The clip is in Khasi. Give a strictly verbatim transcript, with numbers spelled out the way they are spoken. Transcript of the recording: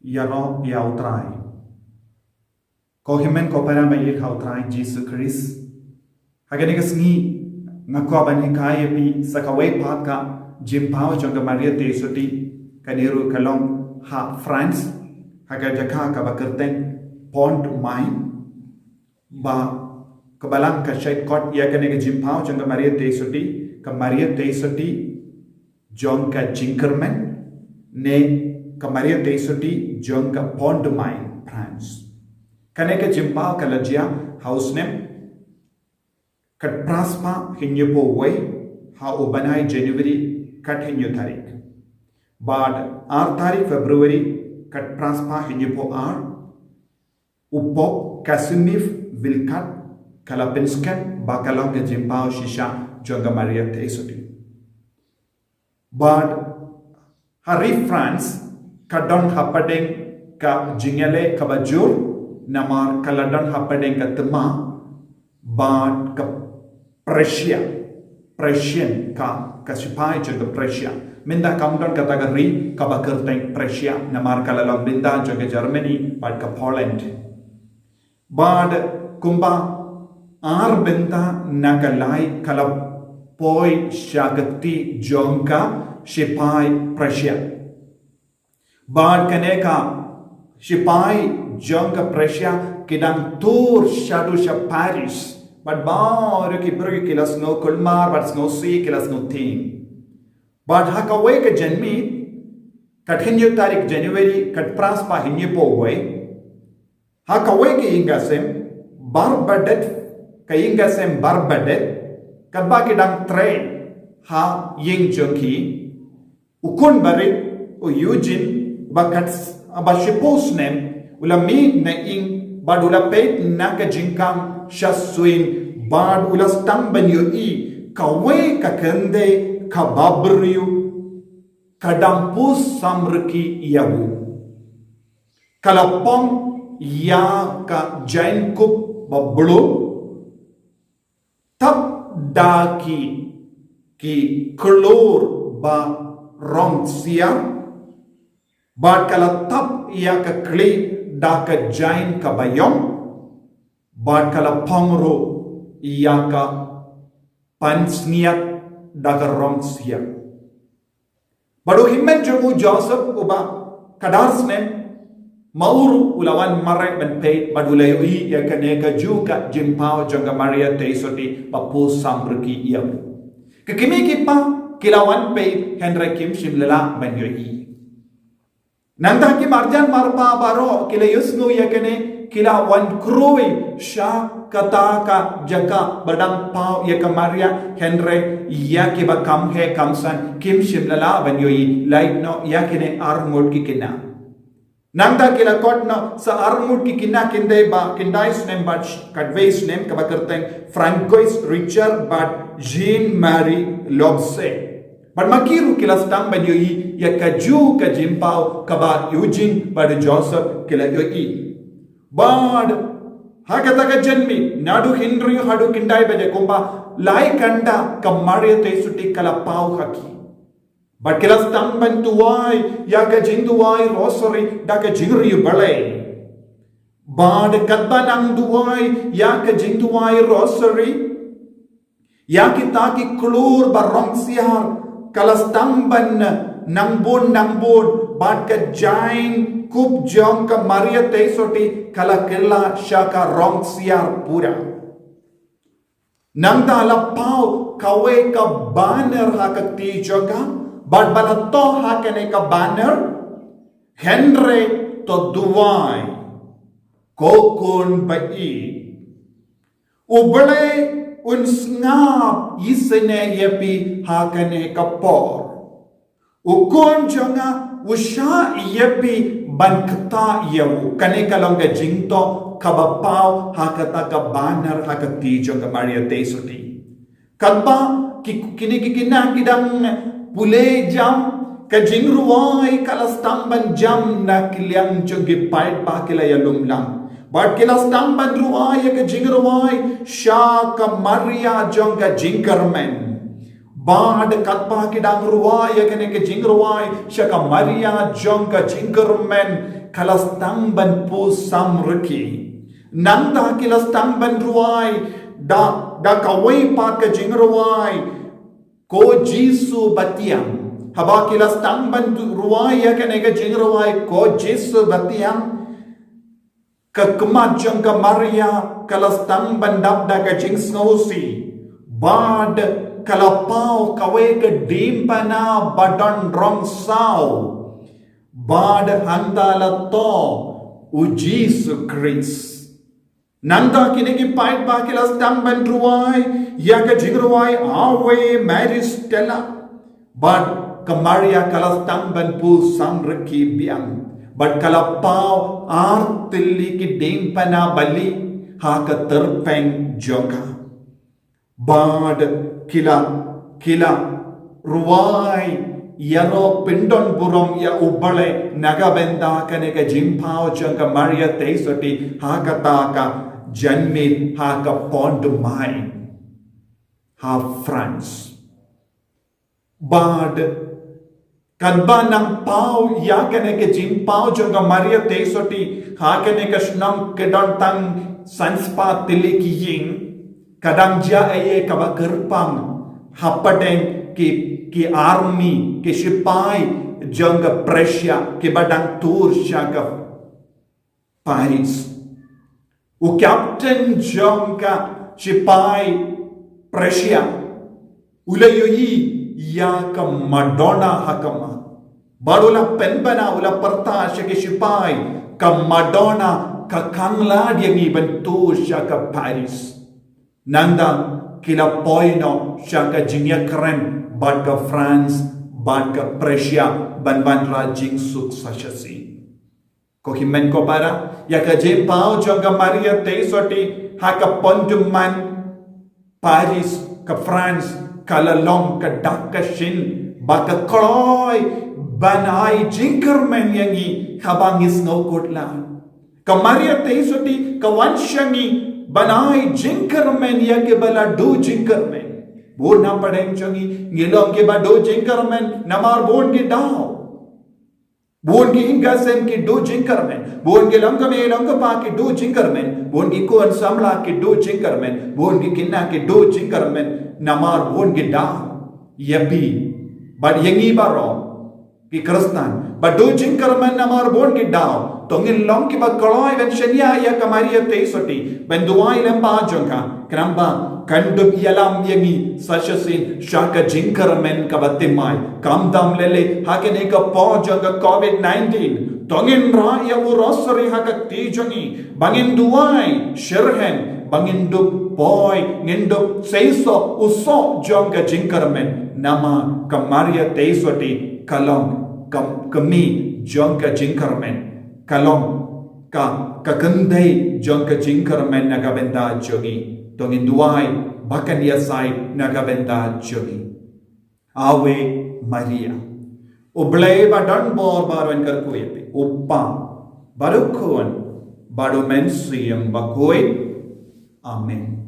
ïaroh ïa U Trai. Ko hynmen ko para ba ïeit ha U Trai Jisu Khrist, ha kane ka sngi nga kwah ban hikai ïa phi sa kawei pat ka jingpaw jong ka Maria Theisotti. Kane ruh ka long ha France, ha ka jaka kaba kyrteng Pont-Main, ba ka Balang ka shait kot ïa kane ka jingpaw jong ka Maria Theisotti, ka Maria Theisotti jong ka jingkyrmen, ne ka Maria Theisotti jong ka Pont-Main, France. Kane ka jingpaw ka la jia ha u snem khatphra spah hynñiewphew wei, ha u bnai January khathynñiew tarik. Bad ar tarik February khatphra spah hynñiewphew ar, u Pope Casimir Vilkat ka la pynskhem ba ka long ka jingpaw shisha jong ka Maria Theisotti. Bad ha ri France ka don hapdeng ka jingïaleh kaba jur, namar ka la don hapdeng ka thma bad ka Prussia, Prussian, ka, ka sipai jong ka Prussia. Mynta kam don kata ka ri kaba kyrteng Prussia, namar ka la long bynta jong ka Germany bad ka Poland. Bad kumba ar bynta na ka lai ka la poi sha ka kti jong ka sipai Prussia. Bad kane ka sipai jong ka Prussia ki dang tur shaduh sha Paris. Bad baroh ki briew ki la sngew kulmar bad sngewsih, ki la sngew tieng. Bad ha kawei ka janmiet, khathynñiew tarik January khatphra spah hynñiewphew wei, ha kawei ka ïing ka sem, Barbadette, ka ïing ka sem Barbadette, katba ki dang trei ha ïing jong ki, u khun barit, u Eugene, ba kat, ba shiphew snem, u la mih na ïing, bad u la peit na ka jingkhang sha suiñ, bad u la sdang ban ïohi kawei ka khyndai kaba briew ka dang pus samrkhie ïa u. Ka la pang ïa ka jaiñkup ba blum, tap da ki, ki klur ba rong siar, bad ka la tap ïa ka khlieh da ka jaiñ kaba ïong, bad ka la pang ruh ïa ka pansngiat da ka rong siar. Bad u hynmen jong u Joseph uba khadar snem, ma u ruh u la wan mareh ban peit bad u la ïohi ïa kane kajuh ka jingpaw jong ka Maria Theisotti ba pus samrkhie ïa u. Ki kmie ki kpa ki la wan peit hynrei kim shym la lah ban ïohi. Nangta ki marjan marpa baroh ki la ïohsngew ïa kane, ki la wan khrui sha kata ka jaka ba dang paw ïa ka Maria, hynrei ïa kiba kham heh kham san kim shym la lah ban ïohi, lait noh ïa kine arngut ki khynnah. Nangta ki la khot noh sa arngut ki khynnah khyndai ba, khyndai snem bad sh-, khatwei snem, kaba kyrteng Francois Richard bad Jean Marie Loubser. Bad ma ki ruh ki la sdang ban ïohi ïa kajuh ka jingpaw kaba u Eugene bad u Joseph ki la ïohi. Bad ha kata ka janmiet, naduh hynriew haduh khyndai baje, kumba lai kynta ka Maria Theisotti ka la paw ha ki. Bad ki la sdang ban duwai ïa ka jingduwai Rosary da ka jingriewblei. Bad katba nang duwai ïa ka jingduwai Rosary, ïa kita ki klur ba rong siar ka la sdang ban nang bun nang bun, bad ka jaiñkup jong ka Maria Theisotti ka la kylla sha ka rong siar pura. Nangta la paw kawei ka banner ha ka kti jong ka, bad ba la thoh ha kane ka banner, hynrei to duwai, ko khun ba ïeit. U Blei un sngap isynei ïa phi ha kane ka por. U khun jong nga u shah ïa phi ban ktah ïa u. Kane ka long ka jingthoh kaba paw ha kata ka banner ha ka kti jong ka Maria Theisotti. Katba ki, kine ki khynnah ki dang pule jam, ka jingrwai ka la sdang ban jam na ki liang jong ki paidbah, ki la ïalum lang. Bad ki la sdang ban rwai ïa ka jingrwai sha ka Maria jong ka jingkyrmen. Bad katba ki dang rwai ïa kane ka jingrwai sha ka Maria jong ka jingkyrmen, ka la sdang ban pynsamrkhie. Nangta ki la sdang ban rwai da, da kawei pat ka jingrwai, Ko Jisu Batiang. Haba ki la sdang ban rwai ïa kane ka jingrwai Ko Jisu Batiang, ka khmat jong ka Maria ka la sdang ban dap da ka jingsngewsih. Bad ka la paw kawei ka diengphna ba don rong saw. Bad hangta la toh u Jisu Khrist. Nangta kine ki paidbah ki la sdang ban rwai ïa ka jingrwai Ave Maris Stella. Bad ka Maria ka la sdang ban pynsamrkhie biang. Bad ka la paw ar tylli ki diengphna bali ha ka tyrpeng jong ka. Bad ki la, ki la rwai ïaroh pyndonburom ïa U Blei na ka bynta kane ka jingpaw jong ka Maria Theisotti ha kata ka janmiet ha ka Pont-du-Maine ha France. Bad katba nang paw ïa kane ka jingpaw jong ka Maria Theisotti ha kane ka shnong ka don tang san spah tylli ki ïing, ka dang jia ei ei kaba kyrpang hapdeng ki, ki army, ki shipai jong ka Prussia kiba dang tur sha ka Paris. U captain jong ka shipai Prussia u la ïohi ïa ka Madonna ha ka maw. Bad u la pynbna, u la pyrta sha ki shipai, ka Madonna ka khang lad ïa ngi ban tur sha ka Paris. Nangta ki la poi noh sha ka jingïakren bad ka France bad ka Prussia ban wanrah jingsuk sa shisien. Ko hynmen ko para, ïa ka jingpaw jong ka Maria Theisotti ha ka Pont-du-Maine, Paris, ka France, ka la long ka dak ka shin ba ka kloi ban ai jingkyrmen ïa ngi haba ngi sngewkhuslai. Ka Maria Theisotti ka wan sha ngi ban ai jingkyrmen ïa kiba la duh jingkyrmen. Bun na pdeng jong ngi ngi long kiba duh jingkyrmen namar bun ki daw. Bun ki ïing ki sem ki duh jingkyrmen. Bun ki longkmie longkpa ki duh jingkyrmen. Bun ki khun samla ki duh jingkyrmen. Bun ki khynnah ki duh jingkyrmen. Namar bun ki daw. Ïa phi bad ïa ngi baroh ki Khristan ba duh jingkyrmen namar bun ki daw. To ngin long kiba kloi ban shaniah ïa ka Maria Theisotti ban duwai lem bad jong ka. Khnang ba kan dup ïalam ïa ngi sa shisien sha ka jingkyrmen kaba thymmai. Khamtam lei lei ha kane ka por jong ka covid nineteen. To ngin rah ïa u rosary ha ka kti jong ngi ba ngin duwai shitrhem ba ngin dup poi, ngin dup seisoh u soh jong ka jingkyrmen. Namar ka Maria Theisotti ka long ka, ka kmie jong ka jingkyrmen. Ka long ka, ka kynthei jong ka jingkyrmen na ka bynta jong ngi. To ngin duwai ba kan ïasaid na ka bynta jong ngi. Ave Maria. U Blei ba don bor baroh un kyrkhu ïa phi. U Kpa bad u Khun bad u Mynsiem Bakhuid. Amen.